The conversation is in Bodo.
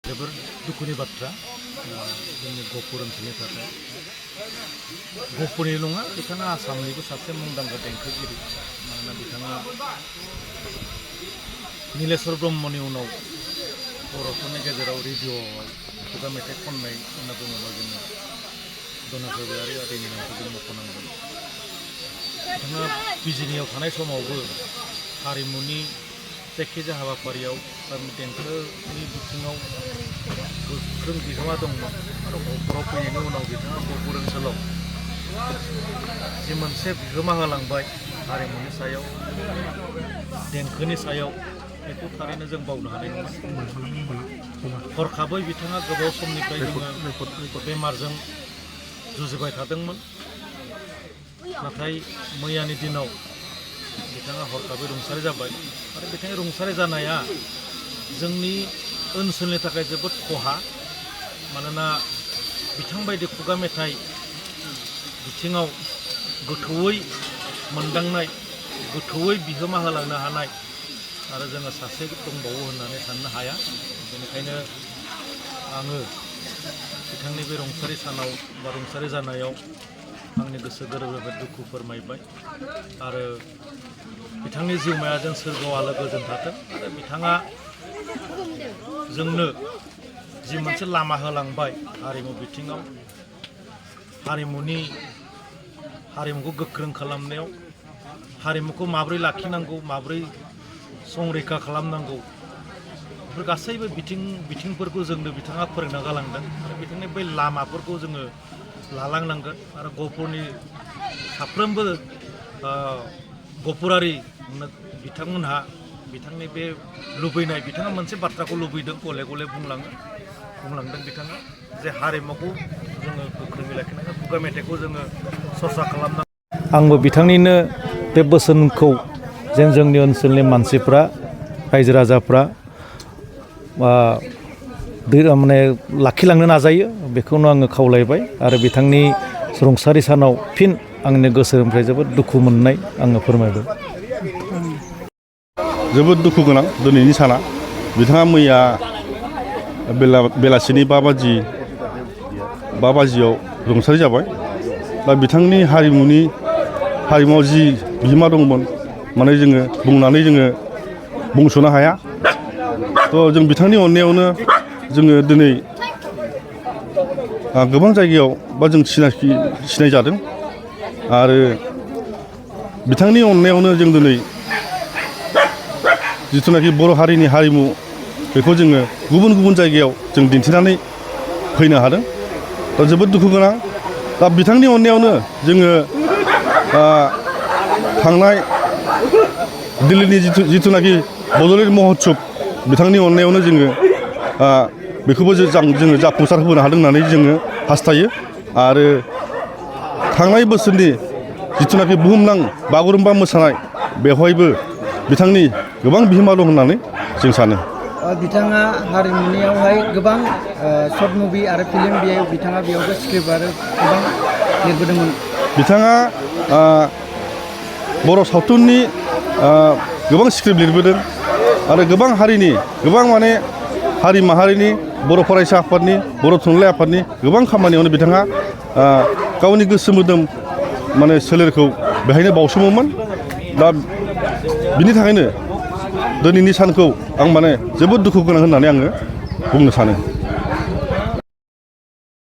जोबोर दुखुनि बाथ्रा जोंनि गहपुर ओनसोलनि थाखाय गहपुरनि नङा बिथाङा आसामनिबो सासे मुंदांखा देंखोगिरि मानोना बिथाङा नीलेश्वर ब्रह्मनि उनाव बर'फोरनि गेजेराव रेडिअ'आव खुगा मेथाइ खननाय होनना बुङोबा जोङो धनेस्वर गयारि आदैनि नामखौ जों मख'नांगोन। बिथाङा बिजिनियाव थानाय समावबो हारिमुनि जायखिजाया हाबाफारियाव देंखोनि बिथिङाव गोख्रों बिहोमा दंमोन आरो गहपुराव फैनायनि उनाव बिथाङा गहपुर ओनसोलाव जि मोनसे बिहोमा होलांबाय हारिमुनि सायाव देंखोनि सायाव बेखौ थारैनो जों बावनो हानाय नङा। हरखाबै बिथाङा गोबाव समनिफ्राय जोङो बेमारजों जुजिबाय थादोंमोन, नाथाय मैयानि दिनाव बिथाङा हरखाबै रुंसारि जाबाय आरो बिथांनि रुंसारि जानाया जोंनि ओनसोलनि थाखाय जोबोद खहा। मानोना बिथांबायदि खुगा मेथाइ बिथिङाव गोथौयै मोनदांनाय गोथौयै बिहोमा होलांनो हानाय आरो जोङो सासे दंबावो होननानै साननो हाया। बेनिखायनो आङो बिथांनि बे रुंसारि सानाव बा रुंसारि जानायाव आंनि गोसो गोरबोनिफ्राय दुखु फोरमायबाय आरो बिथांनि जिउमाया जों सोरगोआव आलो गोजोन थाथों आरो बिथाङा जोंनो जि मोनसे लामा होलांबाय हारिमु बिथिङाव हारिमुखौ गोख्रों खालामनायाव हारिमुखौ माबोरै लाखिनांगौ माबोरै संरैखा खालामनांगौ बेफोर गासैबो बिथिंफोरखौ जोंनो बिथाङा फोरोंना गालांदों आरो बिथांनि बै लामाफोरखौ जोङो लालांनांगोन आरो गहपुरनि साफ्रोमबो गहपुरारि बिथांमोनहा बिथांनि बे लुबैनाय बिथाङा मोनसे बाथ्राखौ लुबैदों गले गले बुंलांदों बिथाङा जे हारिमुखौ जोङो गोख्रोङै लाखिनांगोन खुगा मेथाइखौ जोङो सरसा खालामनांगोन। आंबो बिथांनिनो बे बोसोनखौ जों जोंनि ओनसोलनि मानसिफ्रा रायजो राजाफ्रा माने लाखिलांनो नाजायो बेखौनो आङो खावलायबाय आरो बिथांनि रुंसारि सानाव फिन आंनि गोसोनिफ्राय जोबोद दुखु मोननाय आङो फोरमायबाय। जोबोद दुखु गोनां दिनैनि साना। बिथाङा मैया बेलासिनि 5 बाजियाव रुंसारि जाबाय। दा बिथांनि हारिमुआव जि बिहोमा दंमोन माने जोङो बुंनानै जोङो बुंस'नो हाया। थ' जों बिथांनि अननायावनो जोङो दिनै गोबां जायगायाव बा जों सिनाय जादों आरो बिथांनि अननायावनो जों दिनै जिथुनाखि बर' हारिनि हारिमु बेखौ जोङो गुबुन गुबुन जायगायाव जों दिन्थिनानै फैनो हादों। दा जोबोद दुखु गोनां। दा बिथांनि अननायावनो जोङो थांनाय दिल्लीनि जिथुनाखि बड'लेण्ड महत्सब बिथांनि अननायावनो जोङो बेखौबो जोङो जाफुंसार होनो हादों होननानै जोङो हास्थायो आरो थांनाय बोसोरनि जिथुनाखि बुहुमनां बागुरुम्बा मोसानाय बेवहायबो बिथांनि गोबां बिहोमा दं होननानै जों सानो। बिथाङा हारिमुनियावहाय गोबां शर्ट मुभि आरो फिल्म बिथाङा बेयावबो स्क्रिप्ट आरो गोबां लिरबोदोंमोन। बिथाङा बर' सावथुननि गोबां स्क्रिप्ट लिरबोदों आरो गोबां हारिनि गोबां माने हारि माहारिनि बर' फरायसा आफादनि बर' थुनलाइ आफादनि गोबां खामानियावनो बिथाङा गावनि गोसो मोदोम माने सोलेरखौ बेहायनो बावसोमोमोन। दा बिनि थाखायनो दिनैनि सानखौ आं माने जोबोद दुखु गोनां होननानै आङो बुंनो सानो।